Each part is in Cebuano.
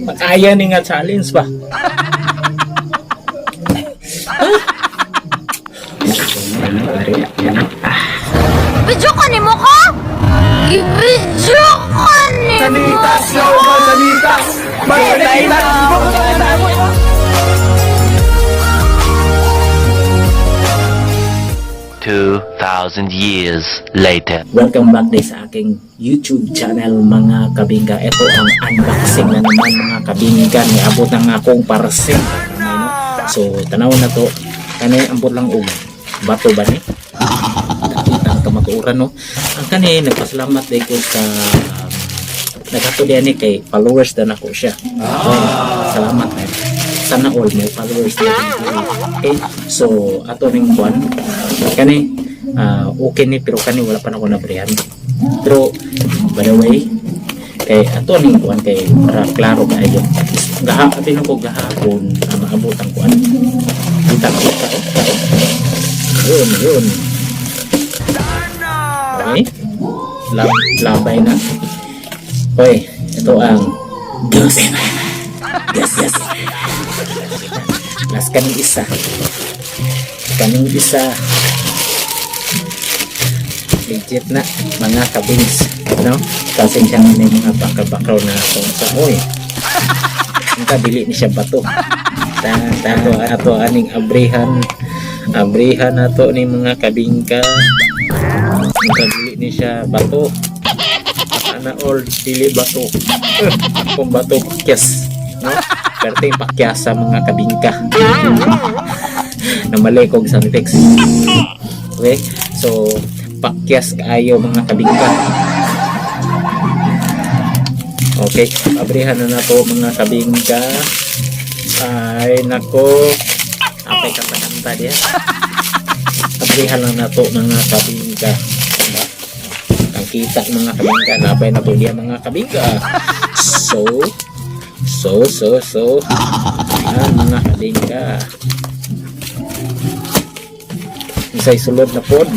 Makaya ni nga challenge ba? Video ka ni mo ko? I-video ka ni mo ko? 2,000 years later. Welcome back day sa aking YouTube channel, mga kabingka. Ito ang unboxing na naman, mga kabingka. Niabot na nga akong parcel. No? So tanaw na to. Kani ambot lang og bato ba ni? Nakita ang kamatuoran, no. Ang kani, nagpasalamat day ko sa naghato diyan ni kay followers na nako siya. So, salamat man. Sana all may followers na din. Okay? So ato ning kwan kani, okay ni, pero kani wala pa nako nabrihan. Pero by the way, kay ato ning kwan kay para klaro kaayo. Gahapon ako gahapon na maabot ang kwan. Kita kita, oh, oh. Yun, yun. Okay. Labay na. Hoy, ito ang Ghost. Yes, yes. Last kaning isa. Kaning isa. Legit na mga kabings, no? Pasensya na may mga baka-bakaw na kung sa oy. Ang kadili ni siya bato. Ta ta ato ato aning abrihan. Abrihan nato ni mga kabingka. Ang kadili ni siya bato. Ana all dili bato. Kung bato pakyas, no? Perting pakyas sa mga kabingka. Namali kog sound effects. Okay? So, pakyas kaayo, mga kabingka. Okay, abrihan na nato, mga kabingka. Ay, nako. Apay kanta-kanta diya. Abrihan lang nato, mga kabingka. Diba? Ang kita, mga kabingka, napay na to diya, mga kabingka. So, so, so, so. Ayan, mga kabingka. Isa'y sulod na pod.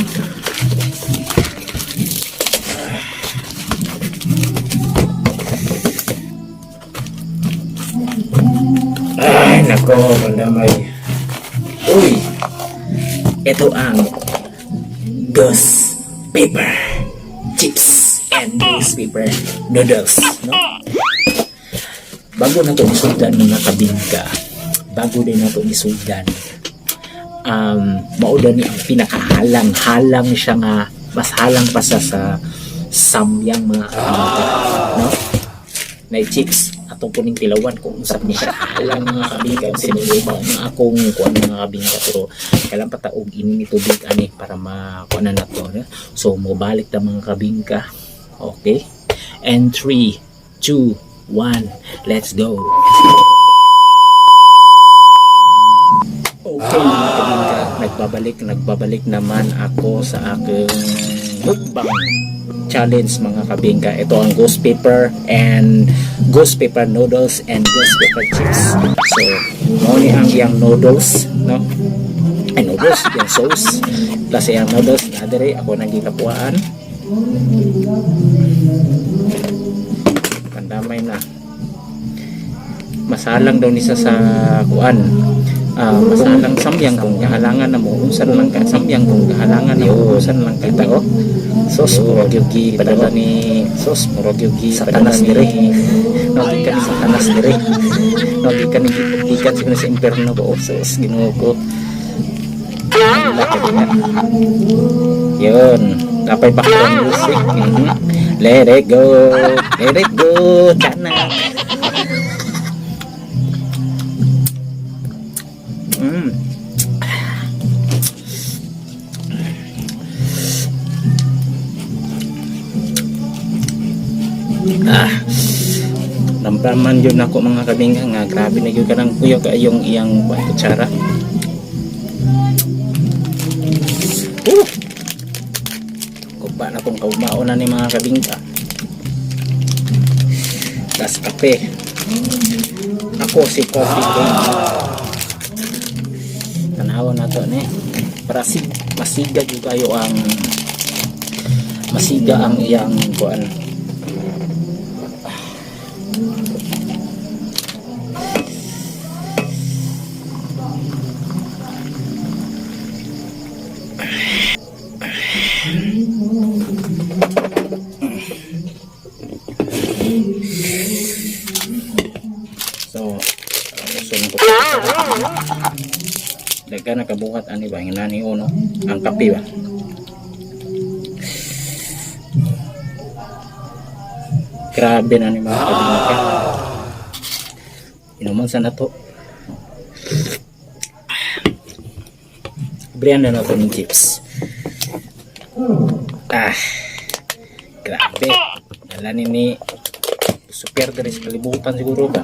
Ay, nako, may. Uy! Ito ang ghost pepper chips and ghost pepper noodles. No? Bago na ito isugdan, mga kabingka, bago din na ito isugdan, mauda ni ang pinakahalang-halang siya nga, mas halang pa sa samyang, mga kabingka. No? Na chips atong puning tilawan kung unsa ni siya halang, mga kabingka. Sinuba na akong kuan, mga kabingka, pero kailan pa taog ini ni tubig ani para makuan na nato, no? So mobalik ta, mga kabingka. Okay, and 3, 2, 1, let's go. Okay, mga kabingka, nagbabalik nagbabalik naman ako sa aking mukbang challenge, mga kabingka. Ito ang ghost pepper and ghost pepper noodles and ghost pepper chips. So mao ni ang iyang noodles, no? Ay, noodles, yung sauce plus iyang noodles na dire ako nang gikapuan. Pandamay na. Masalang daw ni sa kuan. Ah, masalang samyang kung kahalangan na mo unsa na lang ka samyang kung kahalangan na mo unsa na lang kita, oh. Sos, murag yung gipadala ni sos, murag yung satanas dire no, gikan ni satanas dire no, gikan ni gikan siguro sa imperno ba, oh. Sos, Ginoo ko. Laki din yun. Napay background music. Let it go, let it go. Chana. Ah, ramdaman yun ako, mga kabingka, nga grabe na yun kanang kuya kaayong iyang kuwan, kutsara. Kuba na tong kaumao na ni mga kabingka. Tas kape. Ako si Coffee King. Tanawa na to ni. Para masiga jud kayo ang masiga ang iyang kuan. So, gusto ko. Daga nakabuhat ani ba nga nani uno ang kape ba. Grabe na ni mga kabingka. Inuman sa nato. Brian na nato ng chips. Ah, grabe. Dala ni super diri sa kalibutan siguro ba.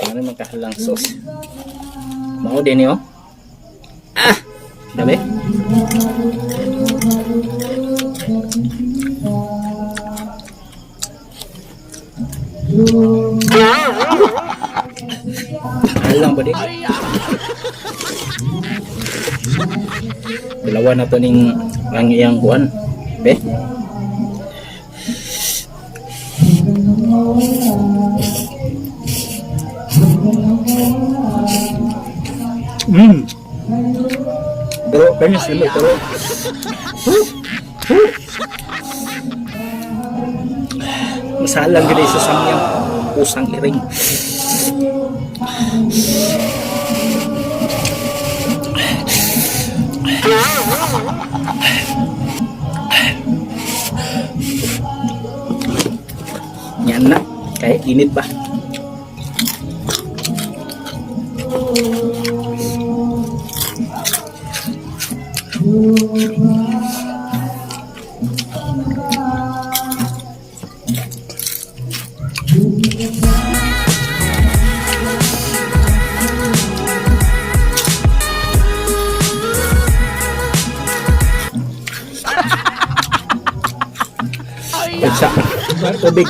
Ano man kahalang sauce. Mao din oh. Ah, grabe. Halang ba di? Dalawa na to ning ang iyang kuan. Be. Pero penis dili pero. Masalang gid sa samyang usang iring. Yan na. Kaya init pa. Pagsa. Tubig.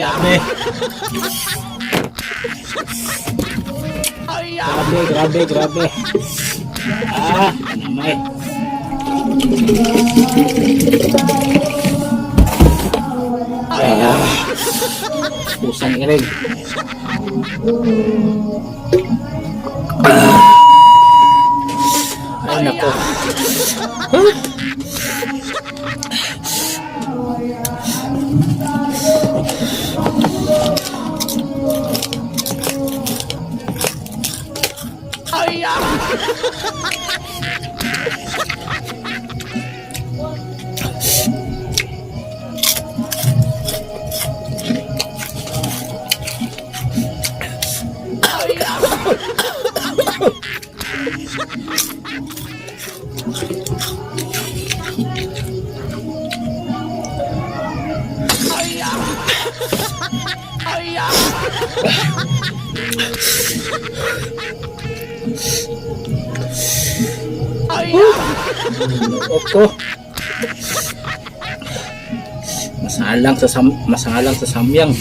Grabe. Grabe, grabe, grabe. Ah, namay. Ah, pusang irig. Ay, nako. Huh? Oko. Masalang sa samyang.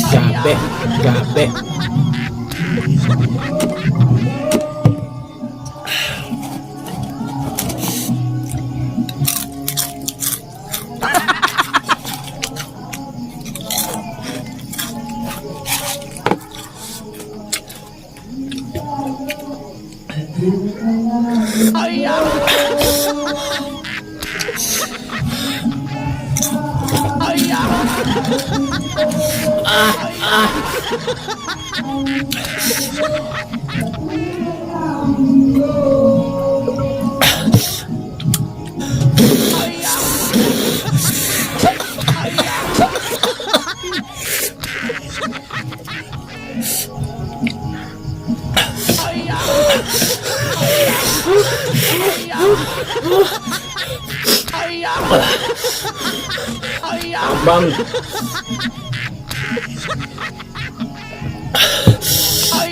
Grabe, grabe. Abang.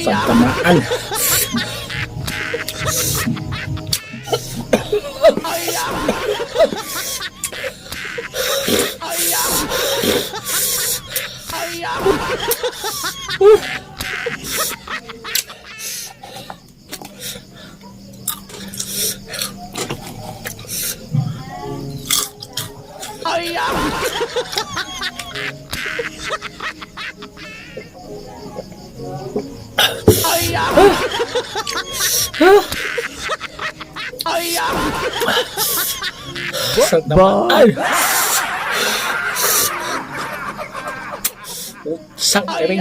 Santamaan. Ba? Ay! Sang ring.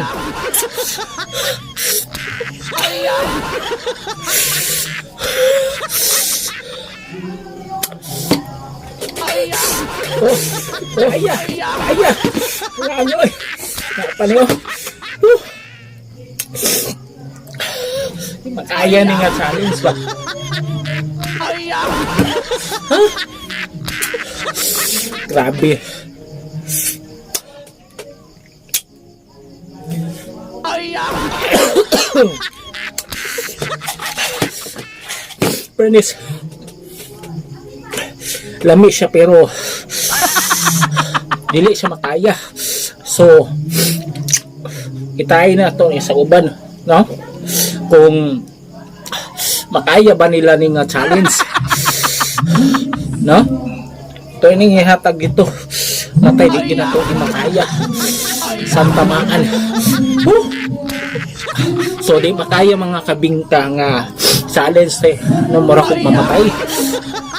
Oh, oh, aya, aya. Ano eh. Napaliw. Huh. Di makaya ni nga challenge ba? Huh? Grabe. Bernice. Lami siya pero dili siya makaya. So, itay na to ni sa uban, no? Kung makaya ba nila ni nga challenge. No? Ito ini ihatag ito. Natay di gina to ni makaya. Santamaan. Woo! So di makaya mga kabingka nga challenge te no, mura kog mamatay.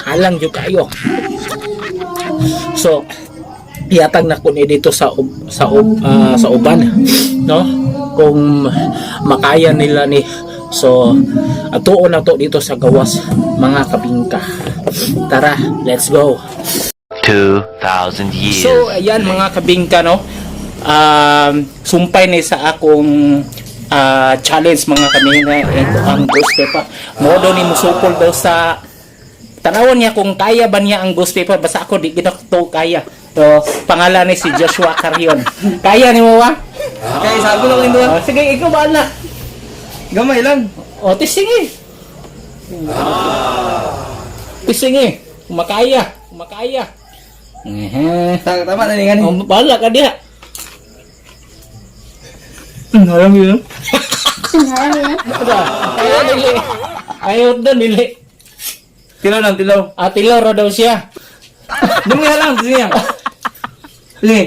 Halang jud kayo. So ihatag na ko ni dito sa uban, no, kung makaya nila ni. So atuon na to dito sa gawas, mga kabingka. Tara, let's go. 2,000 years So ayan, mga kabingka, no. Sumpay ni sa akong challenge, mga kabingka. Ito ang ghost pepper. Modo ni musukol daw sa tanawon niya kung kaya ba niya ang ghost pepper. Basta ako di gid to kaya. So pangalan ni si Joshua Carion. Kaya ni mo ba? Kaya sabi lang ito. Oh, sige, ikaw ba na? Gamay lang. O, tisingi. Tisingi. Kumakaya. Kumakaya. Mhm. Tama na ni. Oh, bahala ka diha. Alam yun. Ayaw dili. Ayaw daw dili. Tilaw lang, tilaw. Ah, tilaw ra daw siya. Dumi nga lang, sige. Sige.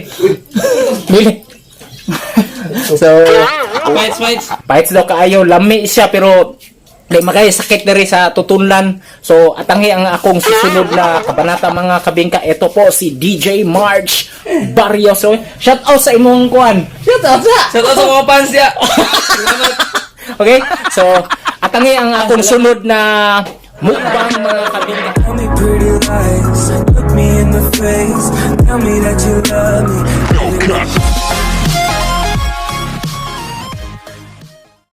Dili. So, Fights, fights. Bites daw kaayo, lami siya pero di makaya, sakit diri sa tutunlan. So atangi ang akong susunod na kabanata, mga kabingka. Ito po si DJ March Barrios. So, shout out sa imong kuan. Shout out sa. Shout out sa mga fans niya. Salamat. Okay? So atangi ang akong sunod na mukbang, mga kabingka. Tell me pretty lies, look me in the face. Tell me that you